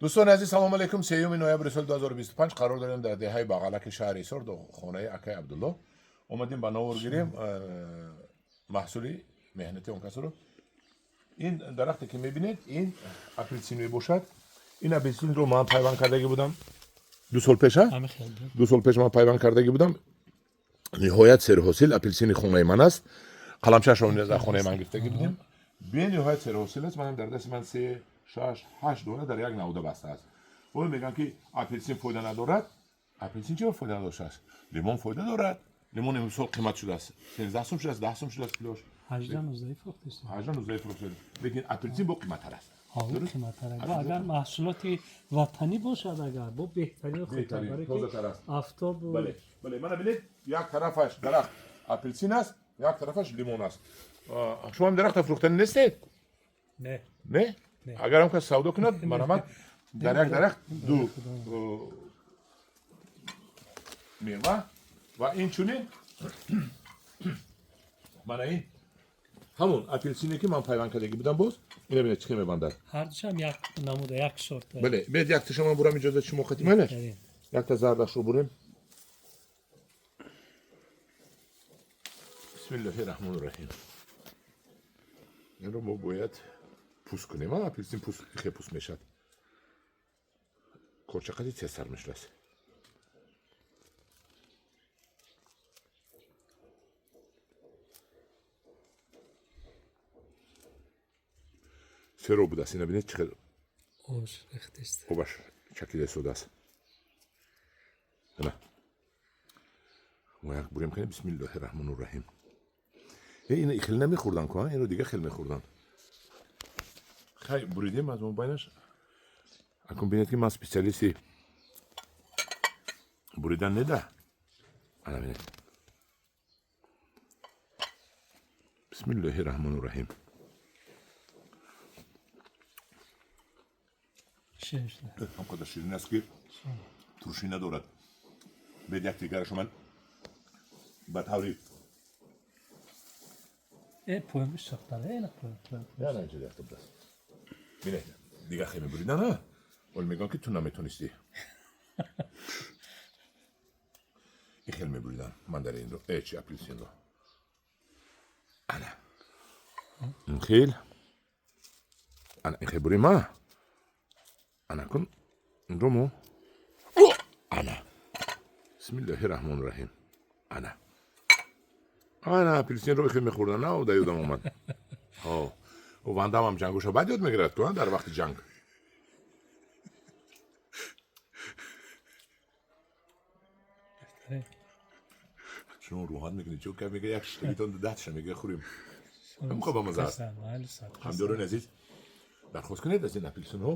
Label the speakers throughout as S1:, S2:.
S1: Дӯстони азиз, салому алейкум. 3 ноябри соли 2025 қарор дорем дар деҳаи Бағалаки шаҳри Ҳисор, хонаи акаи Абдулло. Омадем ба навор гирем маҳсули меҳнати он касро. Ин дарахте ки мебинед, ин апелсин мебошад. Ин апелсинро ман пайванд кардагӣ будам 2 сол пеш, а?
S2: Ҳамин хел буд.
S1: 2 сол пеш ман пайванд кардагӣ будам. Ниҳоят серҳосил апелсини хонаи ман аст. Қаламчаашро низ аз хонаи ман гирифтагӣ будем. Бениҳоят серҳосил аст. Манам дар дасти ман се, шаш, ҳашт дона дар як навда баста аст. Ой, мегӯям, ки апелсин фоида надорад. Апелсин чиро фоида надоштааст? Лимон фоида дорад. Лимон имсол қимат шудааст, 13 сум шудааст, 10 сум шудааст килош.
S2: 18-19 фурӯхтест.
S1: 18-19 фурӯхта, лекин апелсин бо қиматтар аст.
S2: Ҳо, қиматтар. Агар маҳсулоти ватанӣ бошад, агар бо беҳтарин, хубтар,
S1: Беҳтарин,
S2: барои ки
S1: тозатар аст.
S2: Афтобу
S1: Бале, мана бинед, як тарафаш дарахт апелсин аст, як тарафаш лимон аст. Шумо ҳам дарахта фурӯхтанӣ нестед?
S2: Не.
S1: Не?
S2: Не.
S1: Агар ҳам кас савдо кунад, марҳамат, дар як дарахт ду мева. Ва инчунин мана ин ҳамон апелсине, ки ман пайванд кардагӣ будам. Боз ина бинед, чӣ хел мебандад.
S2: Ҳардушам як намуда, як сорта.
S1: Бале, бинед, якташа ман бурам, иҷозат шумо қатӣ, майлаш?
S2: Беҳтарин.
S1: Якта зардашро бурем. Бисмиллоҳи раҳмони раҳим. Инро мо бояд пӯст кунем. А апелсин пӯст хе пӯст мешавад, корчақади тезтар мешудааст. Серо будааст. Ина бинед, чӣ хел
S2: Обаш рехтест.
S1: Обаш чакида истодааст. Ана, мо як бурем кунем. Бисмиллоҳи раҳмони раҳим. Э, ина хел намехӯрдан ку, а? Инро дига хел мехӯрдан. Хай, буридем аз мобайнаш. Акун бинед, ки ман специалисти буридан неда. Ана бинед, бисмиллоҳи раҳмони раҳим.
S2: Ширин шуда.
S1: Ҳам қадар ширин аст, ки туршӣ надорад. Бед, як дигарашо ман ба таври
S2: Э, поёниш сохтара, э, на поён, поён.
S1: Не, не, инҷо якта будааст. Бинед, дига хел мебуридан. А ҳол мегӯям, ки ту наметонистӣ. Ин хел мебуридан мандаринро, э, чи, апелсинро. Ана ин хел, ана ин хел бурем. А ана кун, инро мо, ана, бисмиллоҳи раҳмони раҳим. Ана, ана апелсинро хел мехӯрдан. На, да ёдам омад. Ҳо, Вандамам ҷангоша баъд ёд мегирад ку, а, дар вақти ҷанг.
S2: Беҳтарин.
S1: Шумо рӯҳат мекунед, чо ка мега, як шиштагитон дастша мега, хӯрем. Ҳам хоб бамаза аст.
S2: Майли, сад.
S1: Ҳамдиёрони азиз, дархост кунед аз ин апелсинҳо,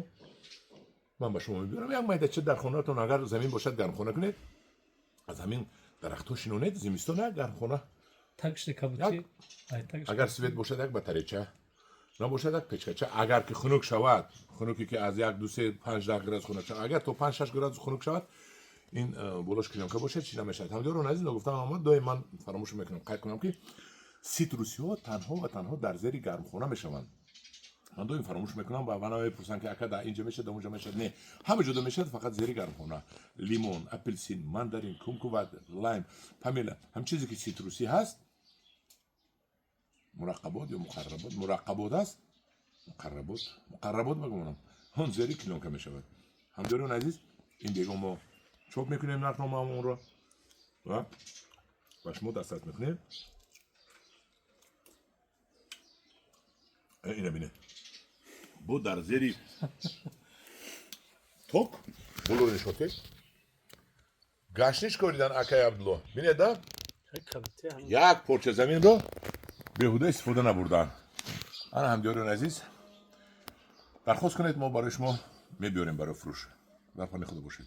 S1: ман ба шумо мебиёрам як майдача. Дар хонаатон агар замин бошад, гармхона кунед, аз ҳамин дарахтҳо шинонед, зимистон як гармхона.
S2: Тагши кабути. Ай, тагши.
S1: Агар свет бошад, як батарейча, набошад, як печкача. Агар ки хунук шавад, хунуке ки аз як, ду, се, панҷ, 10 градус хунук шавад, агар то 5-6 градус хунук шавад, ин болош клёнка бошад, чӣ намешавад. Ҳамдиёрон азиз, ногуфтам омад, доим ман фаромӯш мекунам қайд кунам, ки ситрусиҳо танҳо ва танҳо дар зери гармхона мешаванд. Ман доим фаромӯш мекунам ва вана мепурсанд, ки ака, дар инҷа мешавад, дар онҷа мешавад. Не, ҳама ҷода мешавад, фақат зери гармхона. Лимон, апелсин, мандарин, кумкуват, лайм, помела, ҳам чизе ки ситрусӣ ҳаст, мураққабот ё муқарработ, мураққабот аст, муқарработ, муқарработ багумонам, он зери клёнка мешавад. Ҳамдиёрон азиз, ин бегом мо чоп мекунем нархномаамонро ва ба шумо дастрас мекунем. Э, ина бинед, бо дар зери ток боло нишоте гаштниш коридан. Акай Абдулло, бинед, да?
S2: Кабути ҳам.
S1: Як порча заминро беҳуда истифода набурдан. Ана, ҳамдиёрони азиз, дархост кунед, мо барои шумо мебиёрем барои фурӯш. Дар паноҳи Худо бошед.